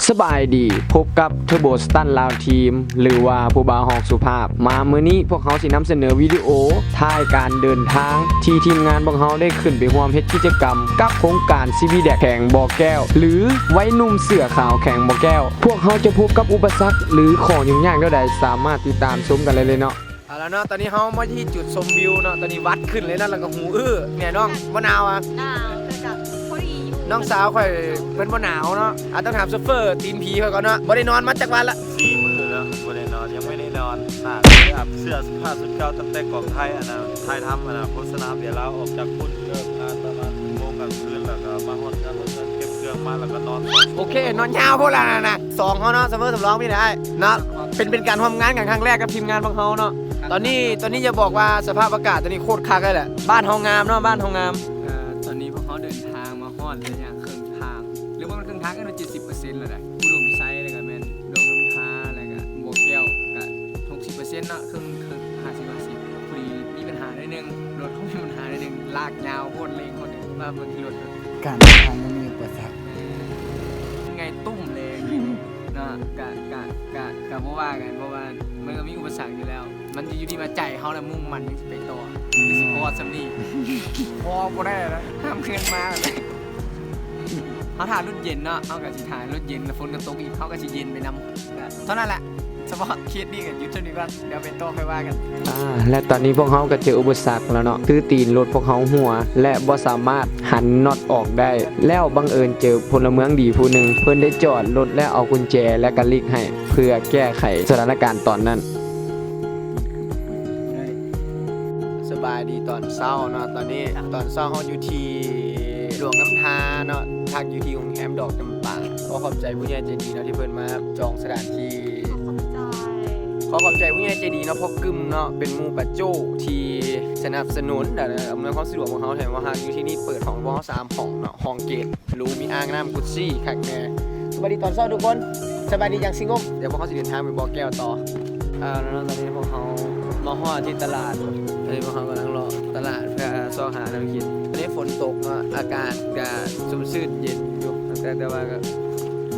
ສະບາຍດີ, ພົບກັບເທີໂບສະຕັນລາວທີມ ຫຼືວ່າຜູ້ບ່າວຮອກສຸພາບ. ມາມື້ນີ້ພວກເຮົາຊິນຳສະເໜີວິດີໂອຖ່າຍການເດີນທາງ ທີ່ທີມງານພວກເຮົາໄດ້ຂຶ້ນໄປຮ່ວມເຮັດກິດຈະກຳກັບໂຄງການຊີບີແດັກແຂວງບໍ່ແກ້ວ ຫຼືໄວໜຸ່ມເສືອຂາວແຂວງບໍ່ແກ້ວ. ພວກເຮົາຈະພົບກັບອຸປະສັກ ຫຼືຂໍ້ຫຍຸ້ງຍາກແນວໃດ ສາມາດຕິດຕາມຊົມກັນໄດ້ເລີຍເນາະ. ເອົາລະເນາະ ຕອນນີ້ເຮົາມາທີ່ຈຸດຊົມວິວເນາະ ຕອນນີ້ຫວັດຂຶ້ນເລີຍເນາະ ແລ້ວກໍຫູອື້ ແມ່ນ້ອງບໍ່ໜາວອະ? ໜາວ ແຕ່ກໍພໍດີຢູ່. ນ້ອງສາວຂ້ອຍເພິ່ນບໍ່ໜາວເນາະ. ອາ ຕ້ອງຖາມໂຊເຟີຕີນຜີຂ້ອຍກ່ອນເນາະ ບໍ່ໄດ້ນອນມາຈັກວັນລະ ສີ່ມື້ແລ້ວບໍ່ໄດ້ນອນ ຍັງບໍ່ໄດ້ນອນ. ໜ້າກໍໄດ້ອາບເສື້ອ ຜ້າຊຸດເກົ່າ ຕັ້ງແຕ່ກອງຖ່າຍ ອັນນ່າ ຖ່າຍທຳ ອັນນ່າ ໂຄສະນາເບຍລາວອອກຈາກພຸ້ນ ເລີກງານປະມານຫົກໂມງກາງຄືນ ແລ້ວກໍມາຮອດເຮືອນ ເກັບເຄື່ອງມາ ແລ້ວກໍນອນ. ໂອເຄ ນອນຍາວໂພດລະນະ ສອງເຮົາເນາະ ສະເໝີສຳລອງນີ້ແຫຼະເນາະ. ເປັນ ເປັນການຮ່ວມງານກັນຄັ້ງແລກກັບທີມງານພວກເຮົາເນາະ. ຕອນນີ້ ຕອນນີ້ຈະບອກວ່າສະພາບອາກາດຕອນນີ້ໂຄດຄັກເລີຍແຫຼະ. ບ້ານເຮົາງາມເນາະ ບ້ານເຮົາງາມ. ເອີ ຕອນນີ້ພວກເຮົາເດີນທາງມາຮອດໄລຍະເຄິ່ງທາງ ຫຼືວ່າເຄິ່ງທາງ ກໍເປັນເຈັດສິບເປີເຊັນແລ້ວແຫຼະ. ອຸດົມໄຊ ແລ້ວກໍແມ່ນດອງນ້ຳທາ ແລ້ວກໍບໍ່ແກ້ວ ກໍຫົກສິບເປີເຊັນເນາະ ເຄິ່ງໆ ຫ້າສິບຫ້າສິບ. ພໍດີມີບັນຫາໜ້ອຍໜຶ່ງ ລົດເຮົາມີບັນຫາໜ້ອຍໜຶ່ງ ລາກຍາວໂພດ ເລັ່ງໂພດ ວ່າເບິ່ງລົດ ການເດີນທາງຍັງມີອຸປະສັກ ໄງຕຸ້ມແລງເນາະ. ກະ ກະ ກະ ກະບໍ່ວ່າກັນ ເພາະວ່າມັນກໍມີອຸປະສັກຢູ່ແລ້ວ. ມັນຢູ່ທີ່ວ່າໃຈເຮົານະມຸ່ງໝັ້ນທີ່ຊິໄປຕໍ່ ຄືຊິພໍສ່ຳນີ້. ພໍບໍ່ໄດ້ແລ້ວນະ ຫ້າມເຄື່ອນມາແລ້ວ. ເຮົາຖ້າລົດເຢັນເນາະ ເຮົາກໍຊິຖ້າລົດເຢັນ ແລ້ວຝົນກໍຕົກອີກ ເຮົາກໍຊິເຢັນໄປນຳ. ເທົ່ານັ້ນແຫຼະ ສະເພາະເຄສນີ້ກໍຢຸດເທົ່ານີ້ກ່ອນ ດຽວໄປຕໍ່ຄ່ອຍວ່າກັນ. ອາ ແລະຕອນນີ້ພວກເຮົາກໍເຈີອຸປະສັກແລ້ວເນາະ ຄືຕີນລົດພວກເຮົາຮົ່ວ ແລະບໍ່ສາມາດຫັນນັອດອອກໄດ້. ແລ້ວບັງເອີນເຈີພົນລະເມືອງດີຜູ້ໜຶ່ງ ເພິ່ນໄດ້ຈອດລົດ ແລະເອົາກຸນແຈ ແລະກະລິກໃຫ້ ເພື່ອແກ້ໄຂສະຖານະການຕອນນັ້ນ. ສະບາຍດີຕອນເຊົ້າເນາະ ຕອນນີ້ຕອນເຊົ້າເຮົາຢູ່ທີ່ຫຼວງນ້ຳທາເນາະ ພັກຢູ່ທີ່ໂຮງແຮມດອກຈຳປາ. ຂໍຂອບໃຈຜູ້ໃຫຍ່ໃຈດີເນາະ ທີ່ເພິ່ນມາຈອງສະຖານທີ່. ຂໍຂອບໃຈ ຂໍຂອບໃຈຜູ້ໃຫຍ່ໃຈດີເນາະ ພໍ່ກຶມເນາະ ເປັນໝູ່ປາໂຈ້ທີ່ສະໜັບສະໜູນ ແລະ ອຳນວຍຄວາມສະດວກພວກເຮົາ ແຖມວ່າຫາກຢູ່ທີ່ນີ້ເປີດຫ້ອງພວກເຮົາສາມຫ້ອງເນາະ ຫ້ອງເກດ ຫຼູມີອ່າງນ້ຳກຸດຊີຄັກແນ່. ສະບາຍດີຕອນເຊົ້າທຸກຄົນ ສະບາຍດີຢ່າງສະຫງົບ. ດຽວພວກເຮົາຊິເດີນທາງໄປບໍ່ແກ້ວຕໍ່. ເອົາລະເນາະ ຕອນນີ້ພວກເຮົາມາຮອດທີ່ຕະຫຼາດ ຕອນນີ້ພວກເຮົາກຳລັງເລາະຕະຫຼາດເພື່ອຊອກຫາແນວກິນ. ຕອນນີ້ຝົນຕົກເນາະ ອາກາດກະຊຸ່ມຊື່ນເຢັນຢູ່ ແຕ່ ແຕ່ວ່າກະ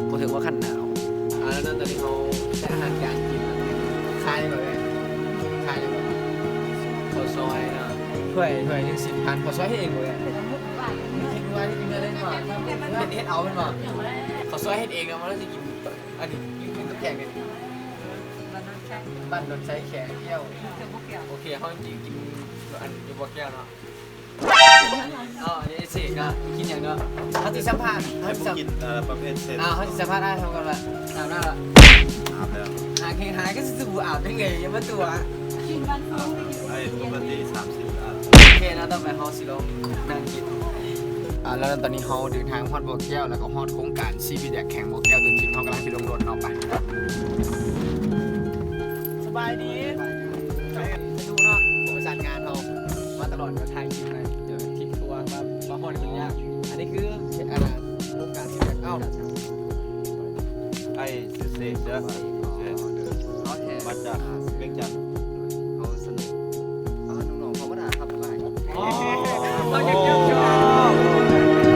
ບໍ່ເຖິງວ່າຂັ້ນໜາວ. ເອົາລະເນາະ ຕອນນີ້ເຮົາໄດ້ອາຫານການກິນແລ້ວ. ຂາຍຫຍັງເກາະເອື້ອຍ? ຂາຍຫຍັງເກາະ? ເຂົ້າຊອຍເນາະ ຖ້ວຍ ຖ້ວຍໜຶ່ງສິບພັນ. ເຂົ້າຊອຍເຮັດເອງບໍ່ເອື້ອຍ? ເຮັດເອງແມ່ນບໍ່? ເຮັດ ເຮັດເອົາແມ່ນບໍ່? ເຂົ້າຊອຍເຮັດເອງເນາະ ມັນຊິກິນ ອັນນີ້ຢູ່ ຢູ່ແຂວງໃດ? ບ້ານດອນໄຊ ແຂວງແກ້ວ. ໂອເຄ ເຮົາຊິກິນ ອັນ ຢູ່ບໍ່ແກ້ວເນາະ. ອໍ ອັນນີ້ເສກເນາະ ກິນຫຍັງເນາະ? ເຮົາຊິສຳພາດ ເຮົາຊິສຳ ກິນ ເອີ ປະເພດເສັ້ນ. ອ່າ ເຮົາຊິສຳພາດອ້າຍເຮົາກ່ອນວ່າອາບນ້ຳແລ້ວ? ອາບແລ້ວ. ຫາເຮັດ ຫາຄືຊິບໍ່ອາບຈັ່ງໃດ ຢ່າມາຕົວະ. ອາບ ໄອ້ ປົກກະຕິສາມສິບອາບ. ໂອເຄເນາະ ຕໍ່ໄປເຮົາຊິລອງນັ່ງກິນ. ອ່າ ແລ້ວຕອນນີ້ເຮົາເດີນທາງຮອດບໍ່ແກ້ວ ແລ້ວກໍຮອດໂຄງການຊີບີແດັກແຂວງບໍ່ແກ້ວຕົວຈິງ. ເຮົາກຳລັງຊິລົງລົດເນາະ ໄປ. ສະບາຍດີ ສະໜຸກເນາະ ປະສານງານເຮົາມາຕະຫຼອດ ກໍຖ່າຍຄລິບໃຫ້ ເດີ ທຣິບທົວ ວ່າ ວ່າຮອດນີ້ມັນຍາກ. ອັນນີ້ຄື ອັນນ່າ ໂຄງການຊີບີແດັກ. ເອົ້າ ໄອ້ ຊື່ເສກເດີ ເສກ ມາຈາກວຽງຈັນ. ເຮົາສະໜຸກ ເຮົາໜຸ່ມໆ ທຳມະດາຄັບ ອ້າຍ. ອໍ ເຮົາຢາກເຈີກັນ.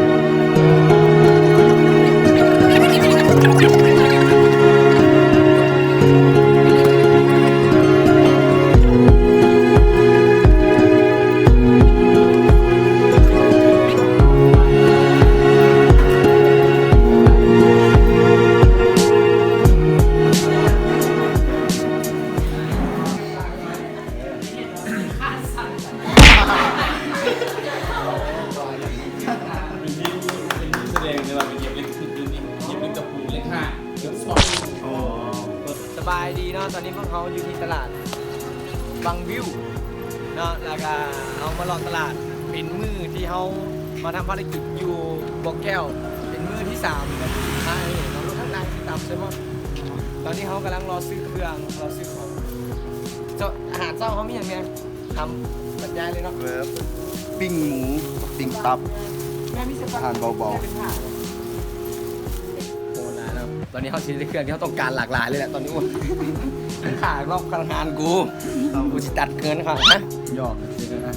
ສະບາຍດີເນາະ ຕອນນີ້ພວກເຮົາຢູ່ທີ່ຕະຫຼາດວັງວິວເນາະ ແລ້ວກະເຮົາມາເລາະຕະຫຼາດ ເປັນມື້ທີ່ເຮົາມາທຳພາລະກິດຢູ່ບໍ່ແກ້ວ ເປັນມື້ທີສາມ ເຮົານັ່ງກິນຕຳແຊລມອນ. ຕອນນີ້ເຮົາກຳລັງລໍຊື້ເຄື່ອງ ລໍຊື້ຂອງ. ເຈົ້າ ອາຫານເຊົ້າເຮົາມີຫຍັງແດ່? ທຳບັນຍາຍເລີຍເນາະ. ເອີ ປີ້ງໝູ ປີ້ງຕັບ ອາຫານເບົາໆ. ໂອ້ ຫຼາຍເນາະ ຕອນນີ້ເຮົາຊິໄດ້ເຄື່ອງທີ່ເຮົາຕ້ອງການຫຼາກຫຼາຍເລີຍແຫຼະຕອນນີ້. ໂອ້ ຂ້າງນອກຂ້າງຮ້ານກູ ກູຊິຕັດເງິນຂ້າງນະ ຫຍອກຊື່ໆນະ.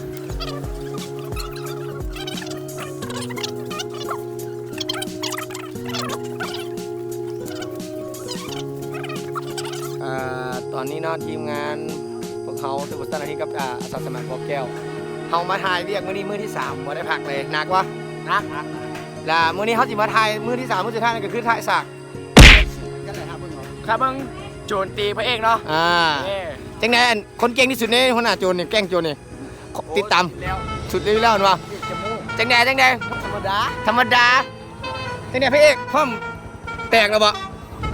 ເ ວັນນີ້ເນາະ ທີມງານພວກເຮົາ Super Star ນາທິດ ກັບ ອາ ອາສາສະໝັກບໍ່ແກ້ວ ເຮົາມາຖ່າຍວຽກມື້ນີ້ມື້ທີສາມ ບໍ່ໄດ້ພັກເລີຍ. ໜັກວະ? ໜັກ ໜັກ ແລ້ວມື້ນີ້ເຮົາຊິມາຖ່າຍມື້ທີສາມ ມື້ສຸດທ້າຍ ນັ້ນກໍຄືຖ່າຍສາກ ຄັບເບິ່ງໂຈນຕີພະເອກເນາະ. ອ່າ ເອີ ຈັ່ງໃດ ອັນ ຄົນເກັ່ງທີ່ສຸດໃນຫົວໜ້າໂຈນນີ້ ແກ້ງໂຈນນີ້ ຕິດຕາມ ສຸດຢູ່ແລ້ວ ສຸດຢູ່ແລ້ວແມ່ນບໍ່? ຈັ່ງໃດ ຈັ່ງໃດ? ທຳມະດາ ທຳມະດາ. ຈັ່ງໃດພະເອກ ພ້ອມແຕກແລ້ວບໍ່?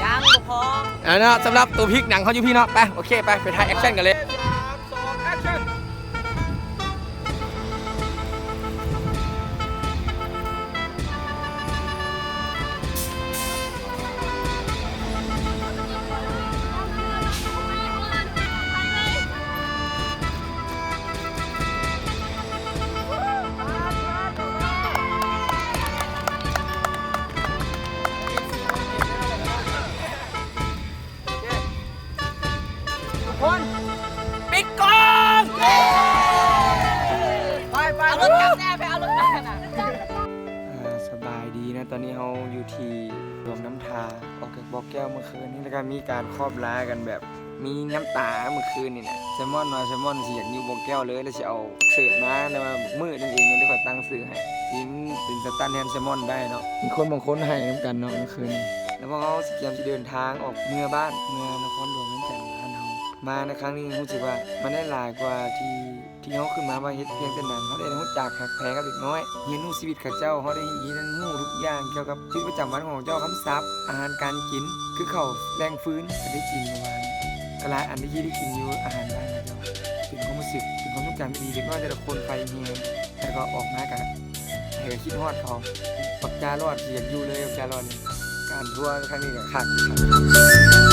ຍັງບໍ່ພໍ. ອ່າເນາະ ສຳລັບໂຕພິກໜັງເຮົາຢູ່ພີ້ເນາະ. ໄປ ໂອເຄ ໄປ ໄປຖ່າຍແອັກຊັນກັນເລີຍ. ສາມ ສອງ ແອັກຊັນ. ທຸກຄົນ ປິດກ້ອງ. ເຢ້ ໄປໆ ເອົາລົດກັບແດ່ ໄປເອົາລົດກັບນະ. ອ່າ ສະບາຍດີນະ ຕອນນີ້ເຮົາຢູ່ທີ່ຫຼວງນ້ຳທາ ອອກຈາກບໍ່ແກ້ວມື້ຄືນນີ້ ແລ້ວກໍມີການຄອບລາກັນແບບ ມີນ້ຳຕາມື້ຄືນນີ້ນະ. ແຊມອນວ່າແຊມອນຊິຢາກຢູ່ບໍ່ແກ້ວເລີຍ ແລ້ວຊິເອົາເສີດມາ ແຕ່ວ່າມື້ນັ້ນເອງທີ່ຂ້ອຍຕັ້ງຊື່ໃຫ້ ຊິເປັນສະຕັນແທນແຊມອນໄດ້ເນາະ. ມີຄົນບາງຄົນໄຫ້ນຳກັນເນາະມື້ຄືນນີ້. ແລ້ວພວກເຮົາຊິກຽມຊິເດີນທາງອອກເມືອບ້ານ ເມືອນະຄອນຫຼວງວຽງຈັນບ້ານເຮົາ. ມາໃນຄັ້ງນີ້ຮູ້ສຶກວ່າມັນໄດ້ຫຼາຍກວ່າທີ່ ທີ່ເຮົາຂຶ້ນມາວ່າເຮັດພຽງແຕ່ໜັງ, ເຮົາໄດ້ຮູ້ຈັກຮັກແພງກັບເດັກນ້ອຍ, ຮຽນຮູ້ຊີວິດເຂົາເຈົ້າ, ເຮົາໄດ້ຮຽນຮູ້ທຸກຢ່າງກ່ຽວກັບຊີວິດປະຈຳວັນຂອງເຂົາເຈົ້າ, ຄຳສັບ, ອາຫານການກິນ, ຄືເຂົ້າແລງຟືນ ກໍໄດ້ກິນເມື່ອວານ, ກໍຫຼາຍອັນທີ່ໄດ້ກິນຢູ່ອາຫານບ້ານເຂົາເຈົ້າ. ເປັນຄວາມຮູ້ສຶກ, ເປັນຄວາມຊົງຈຳທີ່ດີ, ເດັກນ້ອຍແຕ່ລະຄົນໃຝ່ແຮງ, ແລ້ວກໍອອກມາກໍໃຫ້ຄິດຮອດເຂົາ. ບັກຈາລອດ ຊິຢາກຢູ່ເລີຍ ບັກຈາລອດນີ້. ການທົວຄັ້ງນີ້ກໍຄັກ.